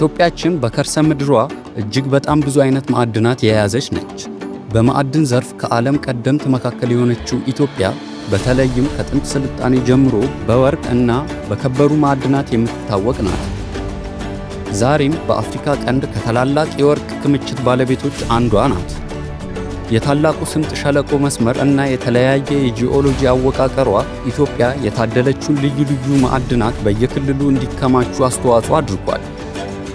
ኢትዮጵያችን በከርሰ ምድሯ እጅግ በጣም ብዙ አይነት ማዕድናት የያዘች ነች። በማዕድን ዘርፍ ከዓለም ቀደምት መካከል የሆነችው ኢትዮጵያ በተለይም ከጥንት ስልጣኔ ጀምሮ በወርቅ እና በከበሩ ማዕድናት የምትታወቅ ናት። ዛሬም በአፍሪካ ቀንድ ከታላላቅ የወርቅ ክምችት ባለቤቶች አንዷ ናት። የታላቁ ስምጥ ሸለቆ መስመር እና የተለያየ የጂኦሎጂ አወቃቀሯ ኢትዮጵያ የታደለችውን ልዩ ልዩ ማዕድናት በየክልሉ እንዲከማቹ አስተዋጽኦ አድርጓል።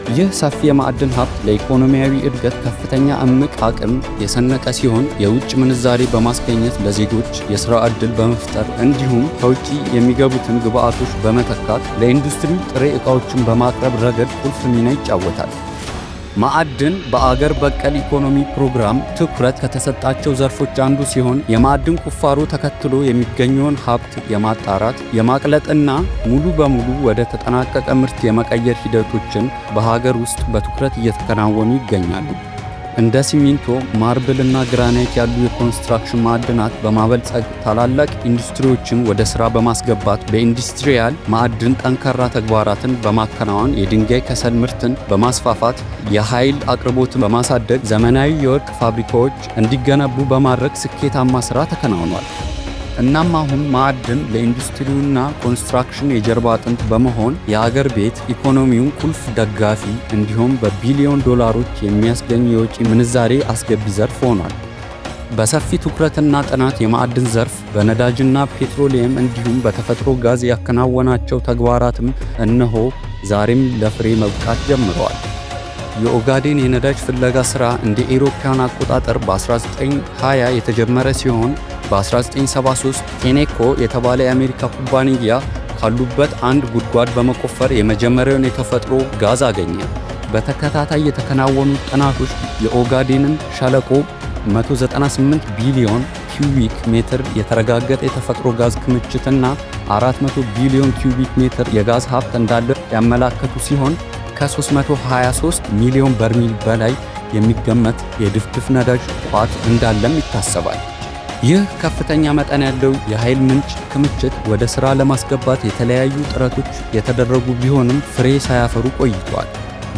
ይህ ሰፊ የማዕድን ሀብት ለኢኮኖሚያዊ እድገት ከፍተኛ እምቅ አቅም የሰነቀ ሲሆን፣ የውጭ ምንዛሬ በማስገኘት፣ ለዜጎች የሥራ ዕድል በመፍጠር፣ እንዲሁም ከውጭ የሚገቡትን ግብዓቶች በመተካት ለኢንዱስትሪው ጥሬ ዕቃዎችን በማቅረብ ረገድ ቁልፍ ሚና ይጫወታል። ማዕድን በአገር በቀል ኢኮኖሚ ፕሮግራም ትኩረት ከተሰጣቸው ዘርፎች አንዱ ሲሆን፣ የማዕድን ቁፋሮ ተከትሎ የሚገኘውን ሀብት የማጣራት፣ የማቅለጥና ሙሉ በሙሉ ወደ ተጠናቀቀ ምርት የመቀየር ሂደቶችን በሀገር ውስጥ በትኩረት እየተከናወኑ ይገኛሉ። እንደ ሲሚንቶ፣ ማርብል እና ግራናይት ያሉ የኮንስትራክሽን ማዕድናት በማበልጸግ፣ ታላላቅ ኢንዱስትሪዎችን ወደ ሥራ በማስገባት፣ በኢንዱስትሪያል ማዕድን ጠንካራ ተግባራትን በማከናወን፣ የድንጋይ ከሰል ምርትን በማስፋፋት፣ የኃይል አቅርቦትን በማሳደግ፣ ዘመናዊ የወርቅ ፋብሪካዎች እንዲገነቡ በማድረግ ስኬታማ ሥራ ተከናውኗል። እናም አሁን ማዕድን ለኢንዱስትሪውና ኮንስትራክሽን የጀርባ አጥንት በመሆን የአገር ቤት ኢኮኖሚውን ቁልፍ ደጋፊ እንዲሁም በቢሊዮን ዶላሮች የሚያስገኝ የውጭ ምንዛሬ አስገቢ ዘርፍ ሆኗል። በሰፊ ትኩረትና ጥናት የማዕድን ዘርፍ በነዳጅና ፔትሮሊየም እንዲሁም በተፈጥሮ ጋዝ ያከናወናቸው ተግባራትም እነሆ ዛሬም ለፍሬ መብቃት ጀምረዋል። የኦጋዴን የነዳጅ ፍለጋ ሥራ እንደ ኤሮፓውያን አቆጣጠር በ1920 የተጀመረ ሲሆን፣ በ1973 ቴኔኮ የተባለ የአሜሪካ ኩባንያ ካሉበት አንድ ጉድጓድ በመቆፈር የመጀመሪያውን የተፈጥሮ ጋዝ አገኘ። በተከታታይ የተከናወኑት ጥናቶች የኦጋዴንን ሸለቆ 198 ቢሊዮን ኪዩቢክ ሜትር የተረጋገጠ የተፈጥሮ ጋዝ ክምችትና 400 ቢሊዮን ኪዩቢክ ሜትር የጋዝ ሀብት እንዳለ ያመላከቱ ሲሆን፣ ከ323 ሚሊዮን በርሚል በላይ የሚገመት የድፍድፍ ነዳጅ ቋት እንዳለም ይታሰባል። ይህ ከፍተኛ መጠን ያለው የኃይል ምንጭ ክምችት ወደ ሥራ ለማስገባት የተለያዩ ጥረቶች የተደረጉ ቢሆንም ፍሬ ሳያፈሩ ቆይተዋል።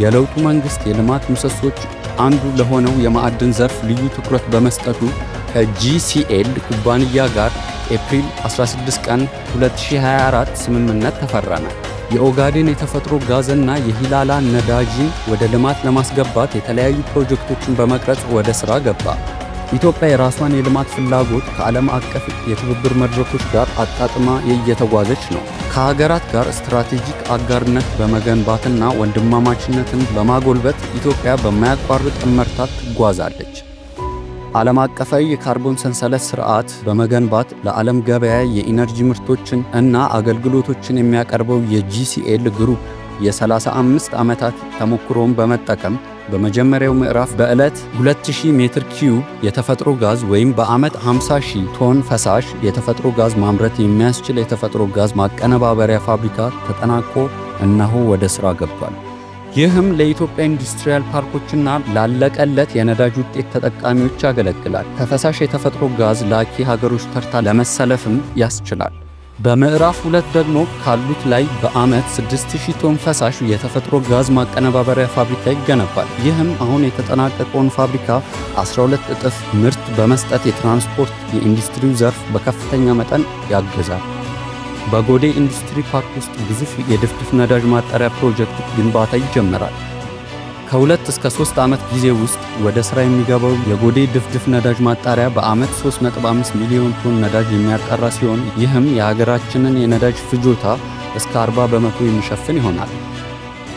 የለውጡ መንግሥት የልማት ምሰሶች አንዱ ለሆነው የማዕድን ዘርፍ ልዩ ትኩረት በመስጠቱ ከጂሲኤል ኩባንያ ጋር ኤፕሪል 16 ቀን 2024 ስምምነት ተፈረመ። የኦጋዴን የተፈጥሮ ጋዝና የሂላላ ነዳጅን ወደ ልማት ለማስገባት የተለያዩ ፕሮጀክቶችን በመቅረጽ ወደ ሥራ ገባ። ኢትዮጵያ የራሷን የልማት ፍላጎት ከዓለም አቀፍ የትብብር መድረኮች ጋር አጣጥማ እየተጓዘች ነው። ከሀገራት ጋር ስትራቴጂክ አጋርነት በመገንባትና ወንድማማችነትን በማጎልበት ኢትዮጵያ በማያቋርጥ እመርታ ትጓዛለች። ዓለም አቀፋዊ የካርቦን ሰንሰለት ስርዓት በመገንባት ለዓለም ገበያ የኢነርጂ ምርቶችን እና አገልግሎቶችን የሚያቀርበው የጂሲኤል ግሩፕ የ35 ዓመታት ተሞክሮውን በመጠቀም በመጀመሪያው ምዕራፍ በዕለት 2000 ሜትር ኪዩብ የተፈጥሮ ጋዝ ወይም በዓመት 50,000 ቶን ፈሳሽ የተፈጥሮ ጋዝ ማምረት የሚያስችል የተፈጥሮ ጋዝ ማቀነባበሪያ ፋብሪካ ተጠናቆ እነሆ ወደ ሥራ ገብቷል። ይህም ለኢትዮጵያ ኢንዱስትሪያል ፓርኮችና ላለቀለት የነዳጅ ውጤት ተጠቃሚዎች ያገለግላል። ከፈሳሽ የተፈጥሮ ጋዝ ላኪ ሀገሮች ተርታ ለመሰለፍም ያስችላል። በምዕራፍ 2 ደግሞ ካሉት ላይ በዓመት 6000 ቶን ፈሳሽ የተፈጥሮ ጋዝ ማቀነባበሪያ ፋብሪካ ይገነባል። ይህም አሁን የተጠናቀቀውን ፋብሪካ 12 እጥፍ ምርት በመስጠት የትራንስፖርት የኢንዱስትሪው ዘርፍ በከፍተኛ መጠን ያግዛል። በጎዴ ኢንዱስትሪ ፓርክ ውስጥ ግዙፍ የድፍድፍ ነዳጅ ማጣሪያ ፕሮጀክት ግንባታ ይጀመራል። ከ2 እስከ 3 ዓመት ጊዜ ውስጥ ወደ ሥራ የሚገባው የጎዴ ድፍድፍ ነዳጅ ማጣሪያ በዓመት 3.5 ሚሊዮን ቶን ነዳጅ የሚያጣራ ሲሆን፣ ይህም የሀገራችንን የነዳጅ ፍጆታ እስከ 40% የሚሸፍን ይሆናል።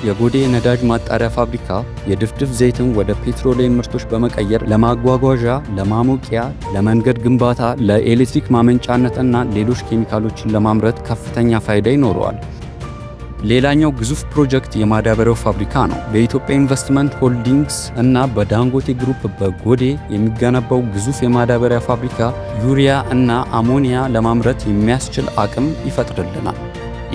የጎዴ የነዳጅ ማጣሪያ ፋብሪካ የድፍድፍ ዘይትን ወደ ፔትሮሊየም ምርቶች በመቀየር ለማጓጓዣ፣ ለማሞቂያ፣ ለመንገድ ግንባታ፣ ለኤሌክትሪክ ማመንጫነትና ሌሎች ኬሚካሎችን ለማምረት ከፍተኛ ፋይዳ ይኖረዋል። ሌላኛው ግዙፍ ፕሮጀክት የማዳበሪያው ፋብሪካ ነው። በኢትዮጵያ ኢንቨስትመንት ሆልዲንግስ እና በዳንጎቴ ግሩፕ በጎዴ የሚገነባው ግዙፍ የማዳበሪያ ፋብሪካ ዩሪያ እና አሞኒያ ለማምረት የሚያስችል አቅም ይፈጥርልናል።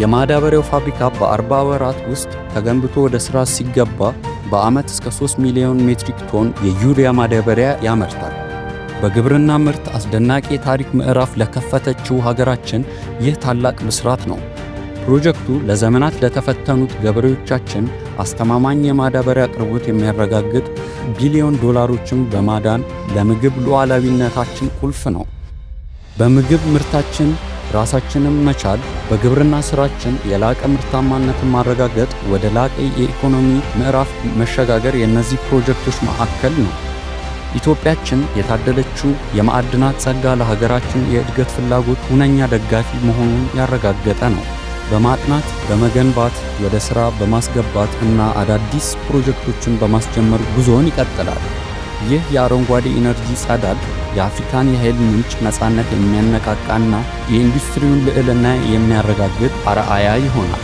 የማዳበሪያው ፋብሪካ በ40 ወራት ውስጥ ተገንብቶ ወደ ሥራ ሲገባ በዓመት እስከ 3 ሚሊዮን ሜትሪክ ቶን የዩሪያ ማዳበሪያ ያመርታል። በግብርና ምርት አስደናቂ የታሪክ ምዕራፍ ለከፈተችው ሀገራችን ይህ ታላቅ ብስራት ነው። ፕሮጀክቱ ለዘመናት ለተፈተኑት ገበሬዎቻችን አስተማማኝ የማዳበሪያ አቅርቦት የሚያረጋግጥ፣ ቢሊዮን ዶላሮችን በማዳን ለምግብ ሉዓላዊነታችን ቁልፍ ነው። በምግብ ምርታችን ራሳችንን መቻል፣ በግብርና ስራችን የላቀ ምርታማነትን ማረጋገጥ፣ ወደ ላቀ የኢኮኖሚ ምዕራፍ መሸጋገር የእነዚህ ፕሮጀክቶች ማዕከል ነው። ኢትዮጵያችን የታደለችው የማዕድናት ጸጋ ለሀገራችን የእድገት ፍላጎት ሁነኛ ደጋፊ መሆኑን ያረጋገጠ ነው። በማጥናት፣ በመገንባት፣ ወደ ሥራ በማስገባት እና አዳዲስ ፕሮጀክቶችን በማስጀመር ጉዞውን ይቀጥላል። ይህ የአረንጓዴ ኢነርጂ ጸዳል የአፍሪካን የኃይል ምንጭ ነፃነት የሚያነቃቃና የኢንዱስትሪውን ልዕልና የሚያረጋግጥ አርአያ ይሆናል።